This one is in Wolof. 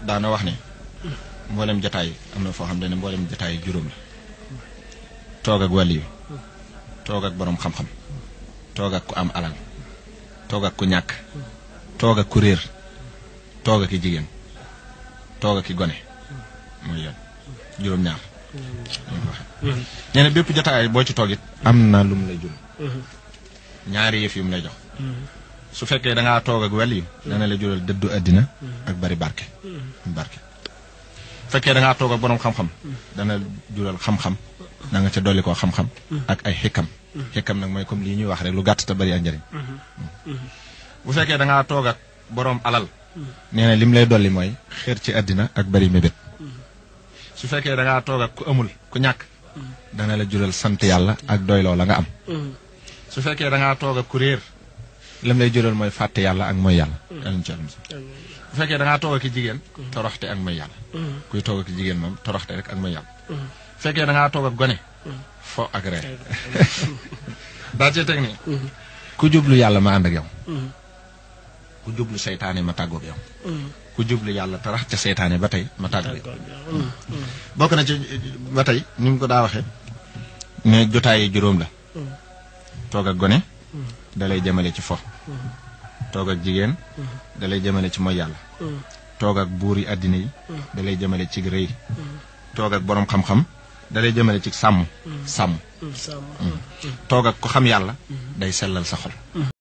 daana wax ne mboolem jotaay am na foo xam ne mboolem jotaay juróom la toog ak wàll yi toog ak borom xam-xam toog ak ku am alal toog ak ku ñàkk toog ak ku réer toog ak i jigéen toog ak i gone mooy yoon juróom-ñaar nee na bépp jotaay boo ci toog it am na lu mu lay jur ñaari yëf yu mu lay jox su fekkee da ngaa toog ak wàll yi dana la jural dëddu àddina ak bari barke barke fekkee da ngaa toog ak borom xam-xam dana jural xam-xam da nga ca dolli koo xam-xam ak ay xikam nag mooy comme lii ñuy wax rek lu gàtt te bari ak njëriñ bu fekkee da ngaa toog ak borom alal nee na lim lay dolli mooy xeer ci àddina ak bari mébét su fekkee da ngaa toog ak ku amul ku ñàkk dana la jural sant yàlla ak doyloo la nga am su fekkee da ngaa toog ak ku réer lim lay jural mooy fàtte yàlla ak mooy yàlla bu fekkee da ngaa toog ak jigéen toroxte ak mooy yàlla kuy toog ak jigéen moom toroxte rek ak mooy yàlla bu fekkee da ngaa toog ak gone fo ak reer daa cee teg ni ku jublu yàlla ma ànd ak yow ku jublu seytaane ma tàggoog yow ku jublu yàlla tarax ca seytaane ba tey ma tàggoog yow bokk na ci ba tey ni mu ko daa waxee ne jotaay juróom la toog ak gone da lay jëmale ci fo toog ak jigéen da lay jëmale ci mooy yàlla toog ak buur yi àddina yi da lay jëmale ci rëy toog ak borom xam-xam da lay jëmale ci sàmm toog ak ku xam yàlla day sellal sa xol